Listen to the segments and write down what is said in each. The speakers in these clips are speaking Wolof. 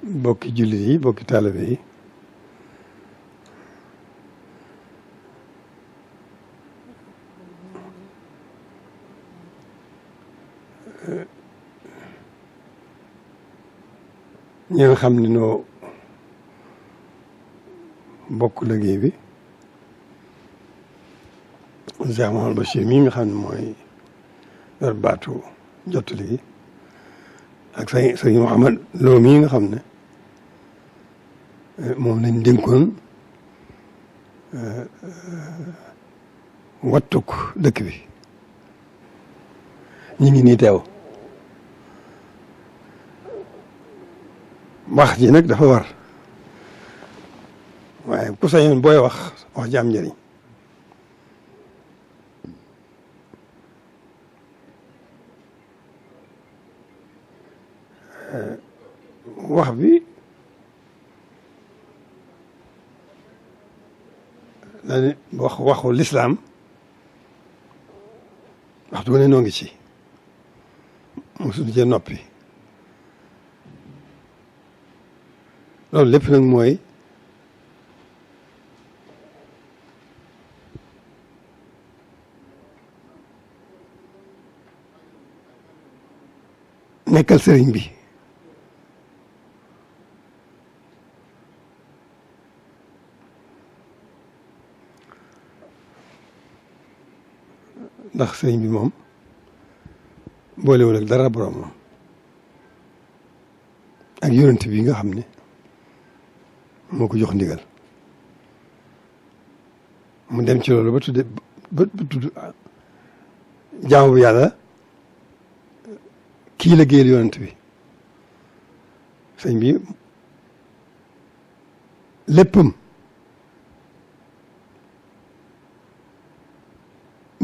bokki jullit yi bokki taalibe yi ñi nga xam ne noo bokk liggéey bi Cheikh Mouhamadou Bachir mii nga xam ne mooy yor baatu jottali gi ak sëñ Mouhamad Lo mii nga xam ne moom lañ dénkoon wattuk dëkk bi ñu ngi nii teew wax ji nag dafa war waaye ku sañoon booy wax ji am njëriñ wax bi dañu waxu lislaam waxtu wu ne noo ngi ci mosuñu cee noppi loolu lépp nag mooy nekkal sëriñ bi ndax sëriñ bi moom boolewul ak dara borom ak yonent bi nga xam ne moo ko jox ndigal mu dem ci loolu ba tudd jaamu bu yàlla kii la géeyal yonent bi sëñ bi léppam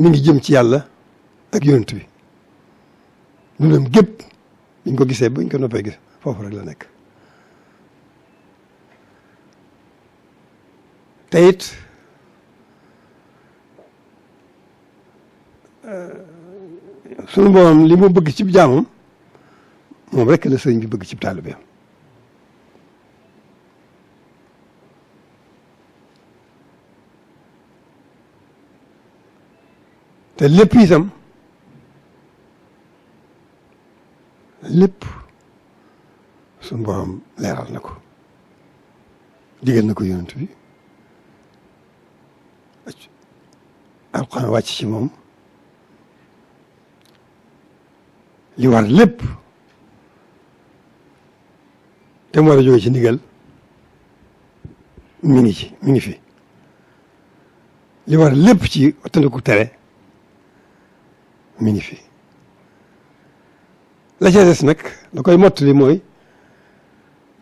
mi ngi jëm ci yàlla ak yonent bi dundam gépp biñ ko gisee buñ ko noppee gis foofu rek la nekk te it sunu borom li mu bëgg ci jaamam moom rek la sëriñ bi bëgg ci taalibeem te lépp itam lépp sunu borom leeral na ko digal na ko yonent bi alxuraan wàcc ci moom li war lépp te mu war a jóge ci ndigal mi ngi fi li war lépp ci wattandiku tere mi ngi fi la ca des nag la koy mottali mooy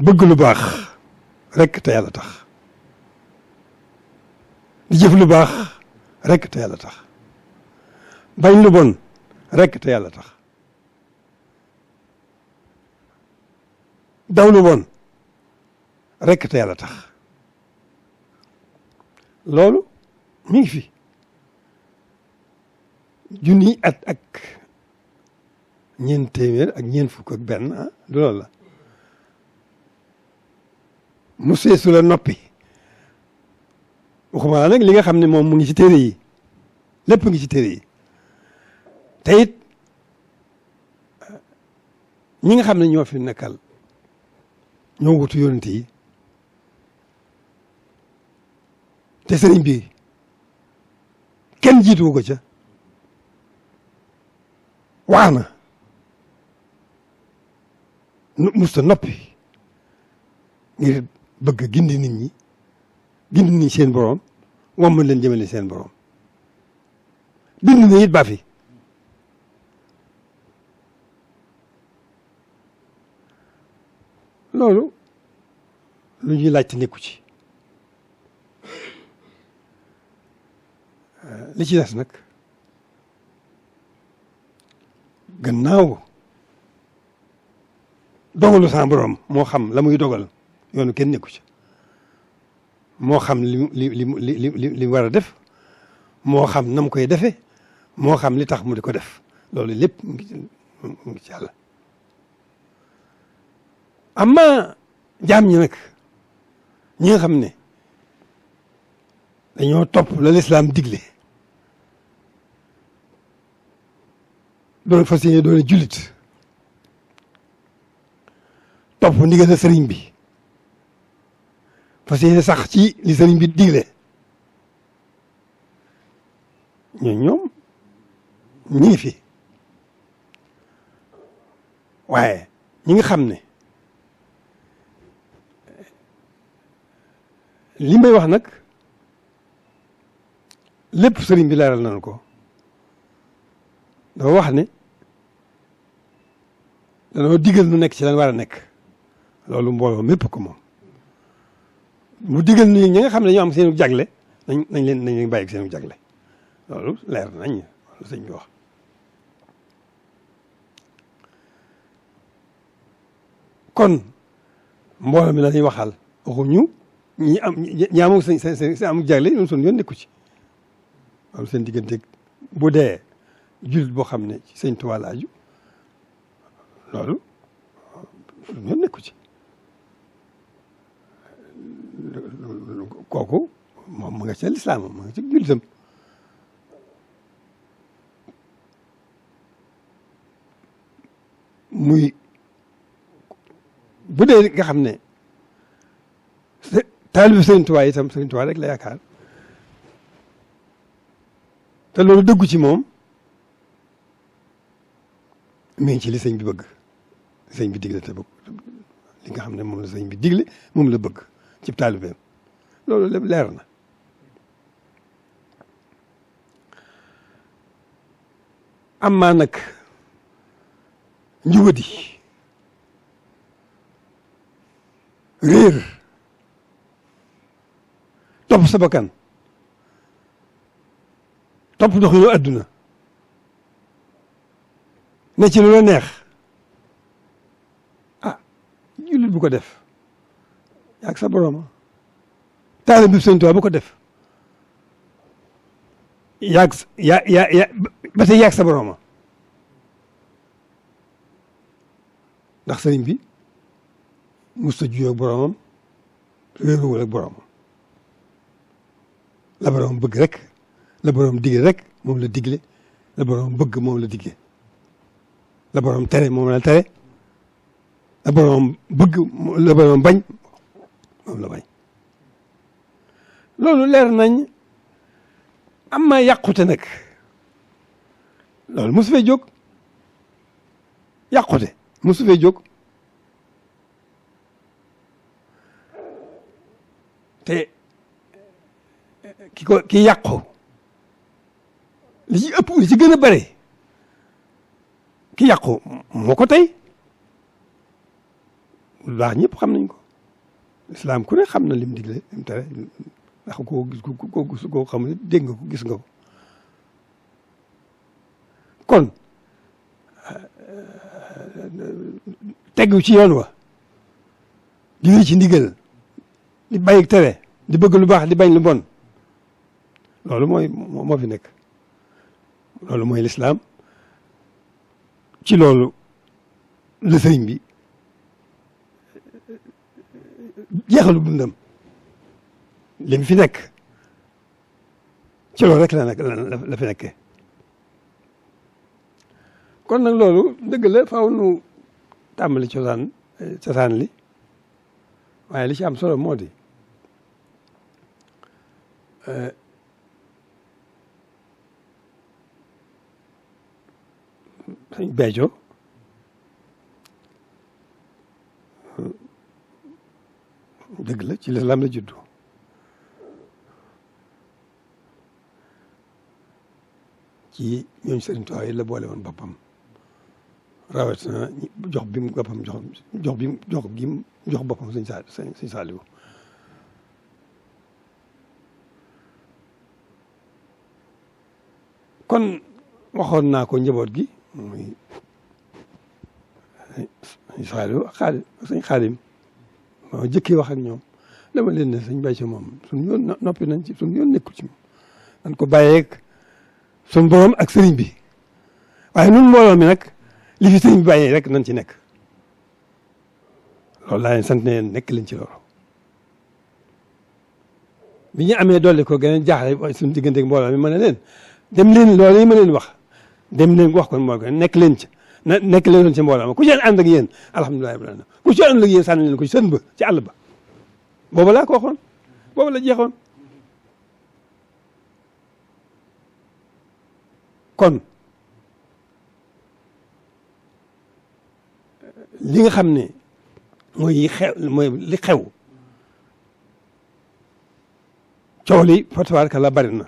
bëgg lu baax rek te yàlla tax di jëf lu baax rek te yàlla tax bañ lu bon rek te yàlla tax daw lu bon rek te yàlla tax loolu mi ngi fi junni at ak ñeent téeméer ak ñeent fukk ak benn du loolu la mu seesu la noppi waxuma nag li nga xam ne moom mu ngi ci téere yi lépp ngi ci téere yi te it ñi nga xam ne ñoo fi nekkal ñoo wutu yonent yi te sëriñ bi kenn jiituwu ko ca wax na musta noppi ngir bëgg gindi nit ñi seen borom wamma leen jëmale seen borom bind na it ba fi loolu lu ñuy laajte nekku ci li ci des nag gannaaw dogalu sa borom moo xam la muy dogal yoonu kenn nekku ci moo xam li war a def moo xam na mu koy defee moo xam li tax mu di ko def loolu lépp mu ngi ci yàlla amma jaam ñi nag ñi nga xam ne dañoo topp la lislaam digle doon fas yéene doon jullit topp ndigal sëriñ bi fas yéene sax ci li sëriñ bi digle ñoom ñi ngi fi waaye ñi nga xam ne li may wax nag lépp sëriñ bi leeral nañu ko dafa wax ne danoo digal nu nekk ci lan war a nekk loolu mbooloo mépp ko moom mu digal nu ñi nga xam ne ñoo am seenu jagle nañ leen bàyyi seenu jagle loolu leer nañ loolu sëñ bi wax kon mbooloo mi la ñuy waxal waxuñu ñi amul seen amul jagle ñun suñu yoon nekku ci loolu seen diggante bu dee jullit boo xam ne ci sëñ Tuubaa la aju loolu suñu yoon nekku ci kooku moom ma nga ca lislaam ma nga ci jullitam muy bu dee nga xam ne taalibu sëñ Tuubaa itam sëñ Tuubaa rek la yaakaar te loolu dëggu ci moom mi ngi ci li sëñ bi bëgg sëñ bi digle te bëgg li nga xam ne moom la sëñ bi digle moom la bëgg ci taalibeem loolu lépp leer na amaa nag njubadi réer topp sa bakkan topp doxinu adduna ne ci lu la neex ah jullit bu ko def yaag sa borom taalibe bi Sëñ Tuubaa bu ko def yaag ba tey yaag sa borom ndax sëriñ bi musta juyoo ak boromam réeruwul ak boromam la borom bëgg rek la borom digle rek moom la digle la borom bëgg moom la digle la borom tere moom la tere la borom bëgg la borom bañ moom la bañ loolu leer nañ am ma yàqute nag loolu mosu fee jóg yàqute mosu fee jóg te ki yàqu li ci ëpp li ci gën a bare ki yàqu moo ko tey lu baax ñëpp xam nañ ko lislaam ku ne xam na lim digle lim tere ndax koo gis koo xam ne dégg nga ko gis nga ko kon tegu ci yoon wa di wéy ci ndigal di bàyyi tere di bëgg lu baax di bañ lu bon loolu moo fi nekk loolu mooy lislaam ci loolu la sëriñ bi jeexalu dundam lim fi nekk ci loolu rek la fi nekkee kon nag loolu dëgg la faaw nu tàmbali cosaan li waaye li ci am solo moo di sëñ Béthio dëgg la ci lislaam la juddu ci ñooñu Sëriñ Tuubaa yi la boole woon boppam rawatina jox bi mu boppam jox boppam sëñ Saaliwu kon waxoon naa ko njaboot gi muy sëñ Saaliwu ak sëñ Xaadim moo jëkkee wax ak ñoom dama leen ne sëñ Béthio moom suñu yoon noppi nañ ci suñu yoon nekkul ci moom dañ ko bàyyeeg suñu borom ak sëriñ bi waaye nun mbooloo mi nag li fi sëriñ bi bàyyee rek nañ ci nekk loolu laa leen sant ne nekk leen ci loolu bi ñu amee dolli ko gën a jaaxle suñu diggante mbooloo mi ma ne leen dem leen loolu yi ma leen wax dem leen wax ko mbooloo nekk leen ci nekk leen ci mbooloo ma ku ci ànd ak yéen alhamdulilah rabbil alamin ku ci ànd ak yéen sànni leen ko ci sën ba ci àll ba boobu laa ko waxoon boobu la jeexoon kon li nga xam ne mooy li xew coow li fa tabaaraka la bari na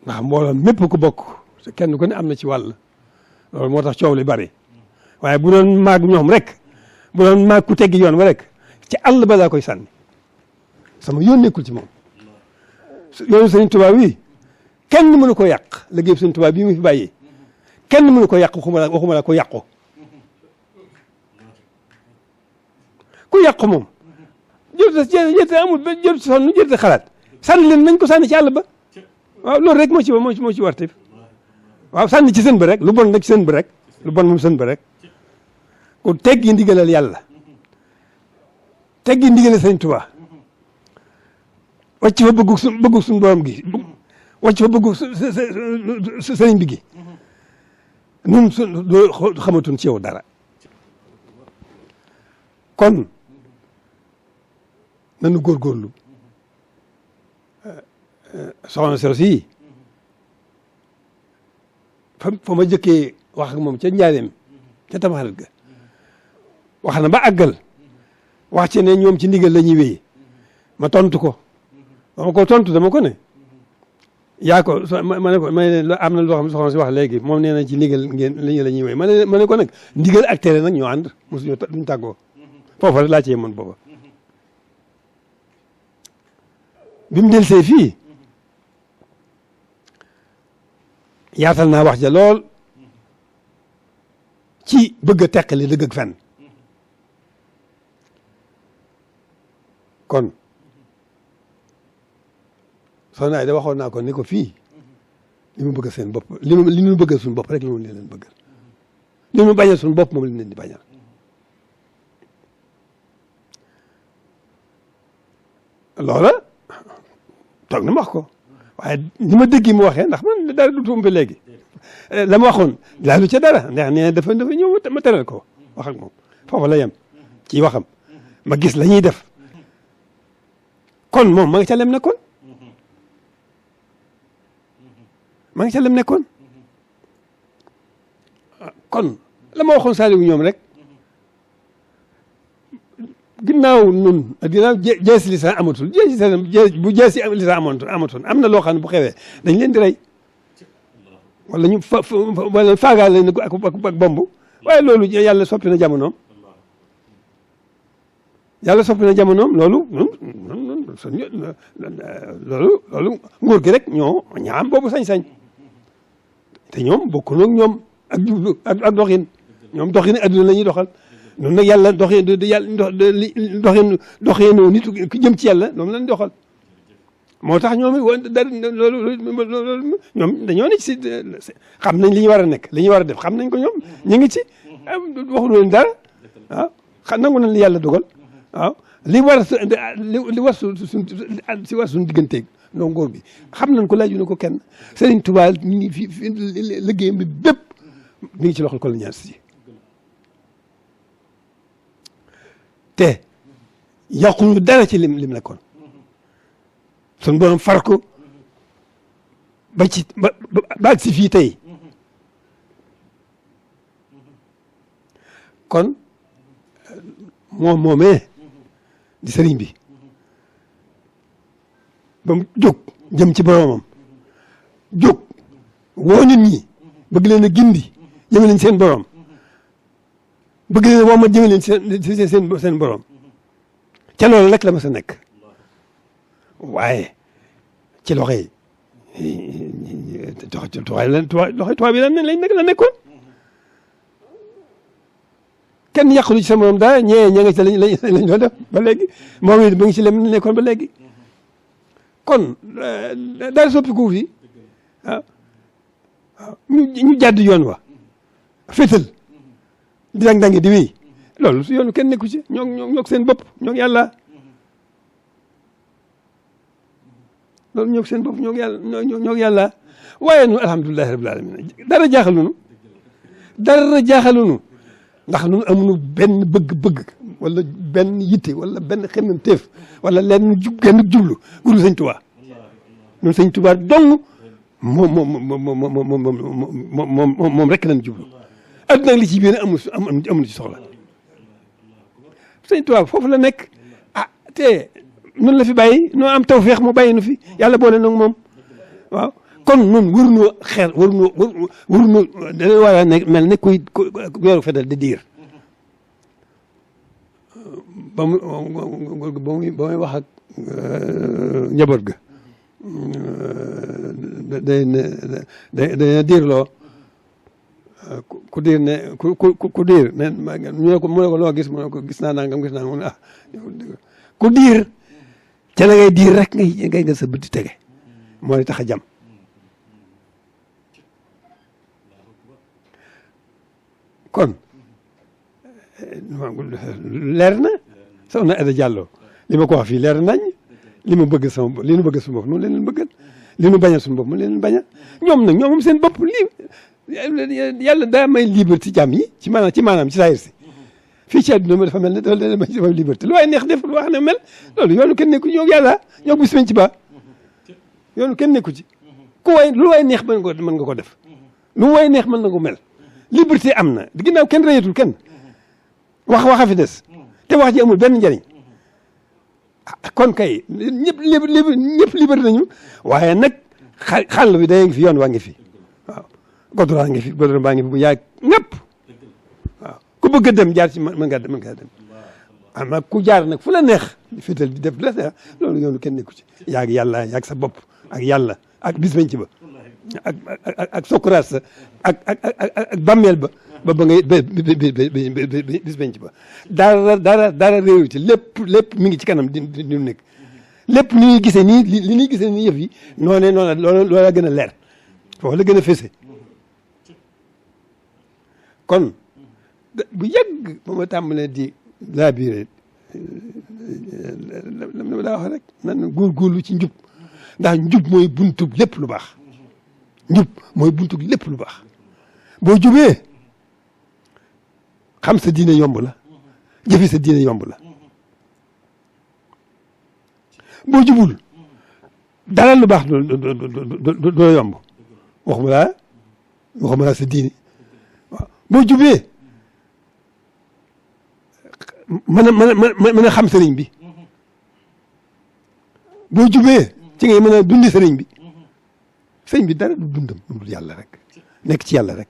ndax mbooloo mépp ko bokk kenn ku ne am na ci wàll loolu moo tax coow li bari waaye bu doon maag ñoom rek bu doon maag ku teggi yoon ba rek ci àll ba laa koy sànni sama yoon nekkul ci moom yoonu Sëriñ Tuubaa wi kenn mënu ko yàq liggéey Sëriñ Tuubaa bii mu fi bàyyi kenn mënu ko yàq waxuma la ko yàqu ku yàqu moom jërte amul ba jërte sonn jërte xalaat sànni leen nañ ko sànni ci àll ba waaw loolu rek moo ci wartif waaw sànni ci sën ba rek lu bon nag ci sën ba rek lu bon moom sën ba rek ku teggi ndigalal yàlla teggi ndigalal Sëriñ Tuubaa wàcc fa bëggu suñu borom gi wàcc fa bëggu sëriñ bi gi ñun xamatuñ ci yow dara kon nañu góorgóorlu soxna si fa ma jëkkee wax ak moom ca njaareem ca Tamxarit ga wax na ba àggal wax ci ne ñoom ci ndigal la ñuy wéy ma tontu ko dama ko tontu dama ko ne yaa ko ma ne ko am na loo xam ne soxna si wax léegi moom nee na ci ndigal ngeen la ñuy wéy ma ne ko nag ndigal ak tere nag ñoo ànd mosuñu duñ tàggoo foofu rek laa ci yemoon booba bi mu del see fii yaatal naa wax ja lool ci bëgg a teqali dëgg ak fen kon soxna Ayda waxoon naa ko ni ko fii li mu bëgg seen bopp li ñu bëggal suñu bopp rek li mu leen bëggal li mu bañal suñu bopp moom li leen di bañal loola toog na ma wax ko waaye ni ma dégg mu waxee ndax man dara du tumpe léegi la ma waxoon laalu ca dara ndax nee na dafa ñëw ma teral ko wax ak moom foofu la yem ci waxam ma gis la ñuy def kon moom ma nga ca lem nekkoon ma nga ca lem nekkoon kon la ma waxoon Saliou ñoom rek ginnaaw nun ginnaaw jeesi lisan amatul bu jeesi lisan amatoon am na loo xam ne bu xewee dañ leen di rey wala ñu wala faagaal leen ak bomb waaye loolu yàlla soppi na jamonoom loolu nguur gi rek ñoo am boobu sañ-sañ te ñoom bokku nag ñoom ak doxin ñoom doxin adduna la ñuy doxal noonu nag yàlla doxinu nit ku jëm ci yàlla noonu lañ doxal moo tax ñoom loolu ñoom dañoo ne ci xam nañ li ñu war a nekk li ñu war a def xam nañ ko ñoom ñu ngi ci waxuñu leen dara waaw xam nangu nañ li yàlla dogal waaw li war suñu digganteeg noo ngóor bi xam nañ ko laaju na ko kenn Sëriñ Tuubaa ñu ngi fi liggéeyam bi bépp mi ngi ci loxol colonial si te yàquñu dara ci lim nekkoon sun borom far ko ba si fii tey kon moomee di sëriñ bi ba mu jóg jëm ci boromam jóg woo nit ñi bëgg leen a gindi jëme leen seen borom bëgg leen woo ma jëme leen seen borom ca loolu rek la ma sa nekk waaye ci loxo yi tubaab yi la nekkoon kenn yàqulu ci sa morom dara ña nga ci lañ doon def ba léegi moom it mu ngi ci lem nekkoon ba léegi kon daal soppiku fi waaw ñu jàdd yoon wa féetal di dang-dangi di wéy loolu su yoonu kenn nekku ci ñoo seen bopp ñoo yàlla loolu ñoo seen bopp ñoo yàlla ñoo yàlla waaye nu alhamdulilahi rabbil alamin dara jaaxalunu ndax nun amuñu benn bëgg-bëgg wala benn yitte wala benn xemmem teef wala leen genn jublu guru sëñ Tuubaa ñun sëñ Tuubaa dong moom rek lañ jublu adduna ak li ci biir amuñu ci soxla sëñ Tuubaa foofu la nekk te nun la fi bàyyi noo am tawfeex mu bàyyi nu fi yàlla boole nag moom waaw kon nun waruñoo waruñoo dañoo war a nekk mel ne kuy weeru fetal di diir ba muy wax ak njaboot ga day diirloo ku diir ne ku diir ne mu ne ko loo gis mu ne ko gis naa nangam gis naa mu ne ku diir ca la ngay diir rek ngay nga sa bët di tege moo di tax a jam kon leer na soxna Aida Diallo li ma ko wax fii leer nañ li ma bëgg sama li nu bëgg suñu bopp noonu leen bëggal li nu bañal suñu bopp mu leen bañal ñoom nag ñoom seen bopp lii yàlla daa may liberté jàmm yi ci maanaam ci saayir si fii ci àdduna ma dafa mel ne dafa may liberté lu waaye neex def lu wax ne mel loolu yoonu kenn nekku ñoo yàlla ñoo bis bañ ci ba yoonu kenn nekku ci ku waay lu waay neex mën nga ko def lu waay neex mën na ko mel liberté am na ginnaaw kenn reyatul kenn waxa fi des te wax ji amul benn njëriñ kon kay ñëpp liberté nañu waaye nag xàll bi day ngi fi yoon waa ngi fi waaw goudron ngi fi goudron baa ngi fi bu yaag ñëpp waaw ku bëgg a dem jaar ci mën ngaa dem ama ku jaar nag fu la neex féetal di def la neex loolu yoonu kenn nekku ci yaag yàlla yaag sa bopp ak yàlla ak bis bañ ci ba ak sokuraat sa ak bàmmeel ba ngay bis bañ ci ba dara réew ci lépp mi ngi ci kanam di nekk lépp ni ñuy gisee nii li ñuy gisee nii yëf yi noonu loola gën a leer foofu la gën a fese kon bu yàgg ba ma tàmbalee di laabiré la daa wax rek nan góorgóorlu ci njub ndax njub mooy buntub lépp lu baax njub mooy buntub lépp lu baax boo jubee xam sa diine yomb la jëfe sa diine yomb la boo jubul dara lu baax doo yomb waxuma laa sa diine waaw boo jubee mën a xam sëriñ bi boo jubee ci ngay mën a dundi sëriñ bi sëriñ bi dara du dundam dundul yàlla rek nekk ci yàlla rek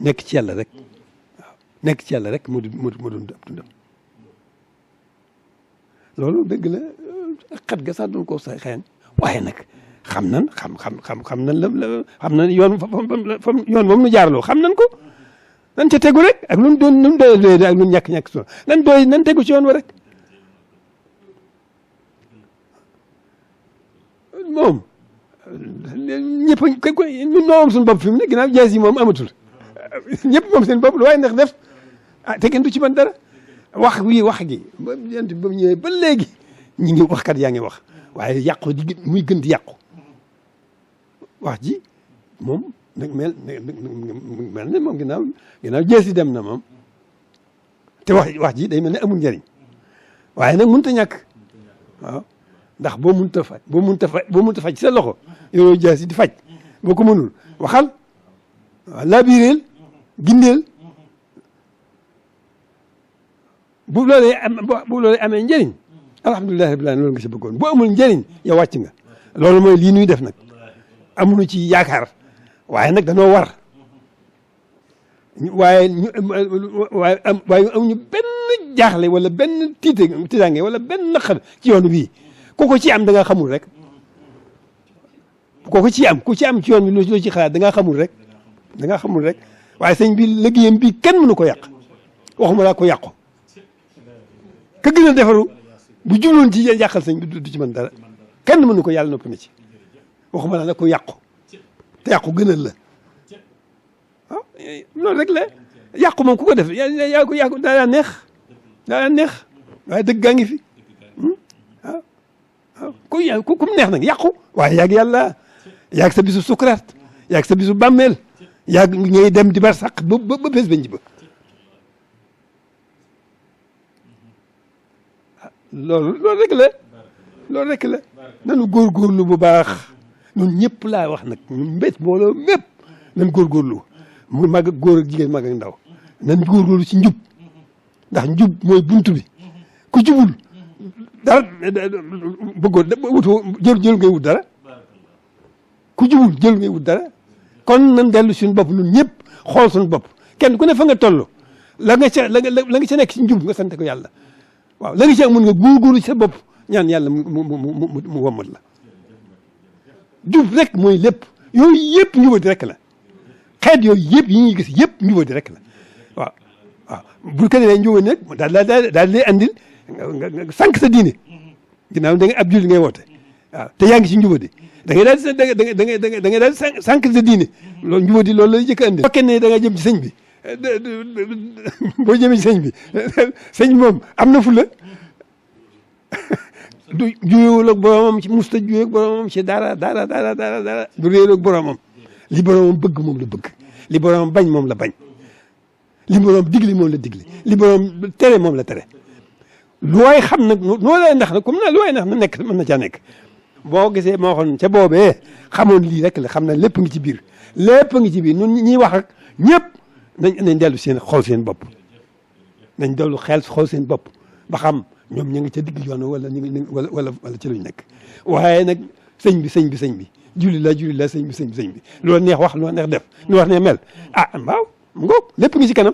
nekk ci yàlla rek waaw nekk ci yàlla rek moo dund ab dundam loolu dëgg la xat ga sax doon ko sa xëyan waaye nag xam nan xam nan yoon yoon moom nu jaarloo xam nan ko nan ca tegu rek ak lu mu doon nu mu doy ak lu mu ñàkk so nan tegu ci yoon wa rek moom ñëpp ñun ñoo am suñu bopp fi mu ne ginnaaw jaas yi moom amatul ñëpp moom seen bopp lu waaye ndax def te kenn du ci mën dara wax gi ba yent ba mu ñëwee ba léegi ñi ngi waxkat yaa ngi wax waaye yàqu di muy gën di yàqu wax ji moom nag mel ne moom ginnaaw jeesi dem na moom te wax ji day mel ne amul njëriñ waaye nag mënut a ñàkk waaw ndax boo mënut a faj sa loxo yoroo jeesi di faj boo ko mënul waxal waaw laabireel gindeel bu loolee amee njëriñ alhamdulilah rabbil alamin loolu nga si bëggoon boo amul njëriñ yow wàcc nga loolu mooy lii nuy def nag amuñu ci yaakaar waaye nag danoo war waaye amuñu benn jaaxle wala benn tiitaange wala benn naqar ci yoon bii ku ko ci am da nga xamul rek ku ci am ci yoon bi loo ci xalaat da nga xamul rek waaye sëñ bi liggéeyam bii kenn mënu ko yàq waxuma laa ko yàqu ka gën a defaru bu jubloon ci yàqal sëñ bi du ci mën dara kenn mënu ko yàlla noppi na ci waxuma laa nag ko yàqu te yàqu gënal la waaw loolu rek la yàqu moom ku ko def yaa ko daa neex waaye dëgg gaa ngi fi waaw waaw ku mu neex nag yàqu waaye yaag yàlla yaag sa bisu sukuraat yaag sa bisu bàmmeel yaag ngay dem di bar sàq ba bés bañ ji ba loolu rek la nanu góorgóorlu bu baax ñun ñëpp laa wax nag ñun mbét mbooloo mépp nan góorgóorlu mu mag ak góor ak jigéen mag ak ndaw nan góorgóorlu ci njub ndax njub mooy buntu bi ku jubul dara bëggoo wutoo jël ngay wut dara ku jubul jël ngay wut dara kon nan dellu suñu bopp ñun ñëpp xool suñu bopp kenn ku ne fa nga toll la nga ca nekk ci njub nga sant ko yàlla waaw la nga ca mun nga góorgóorlu ci sa bopp ñaan yàlla mu wommat la jub rek mooy lépp yooyu yëpp njubadi rek la xeet yooyu yëpp yi ñuy gis yëpp njubadi rek la waaw waaw bu ko defee njubadi nag daal lay andil nga sànq sa diine ginnaaw da nga ab julli ngay woote waaw te yaa ngi ci njubadi da ngay daal da ngay daal sànq sa diine loolu njubadi loolu lay jëkk andil fekkee ne da nga jëm ci sëñ bi boo jëmee ci sëñ bi sëñ bi moom am na fulla du juyewul ak boromam ci musta juyee ak boromam ci dara du réer ak boromam li boromam bëgg moom la bëgg li boromam bañ moom la bañ li boromam digli moom la digli li boromam tere moom la tere lu waay xam nag noo lay ndax nag comme na lu waay ndax na nekk mën na caa nekk boo gisee moo xoon ca boobee xamoon lii rek la xam na lépp ngi ci biir lépp ngi ci biir ñun ñiy wax ak ñëpp nañ dellu seen xool seen bopp nañ dellu xel xool seen bopp ba xam ñoom ñu ngi ca digg yoon wala ñu ngi wala ci luñ nekk waaye nag sëñ bi julli la sëñ bi loolu neex wax loolu neex def lu wax ne mel ah waaw mu ngoog lépp ngi ci kanam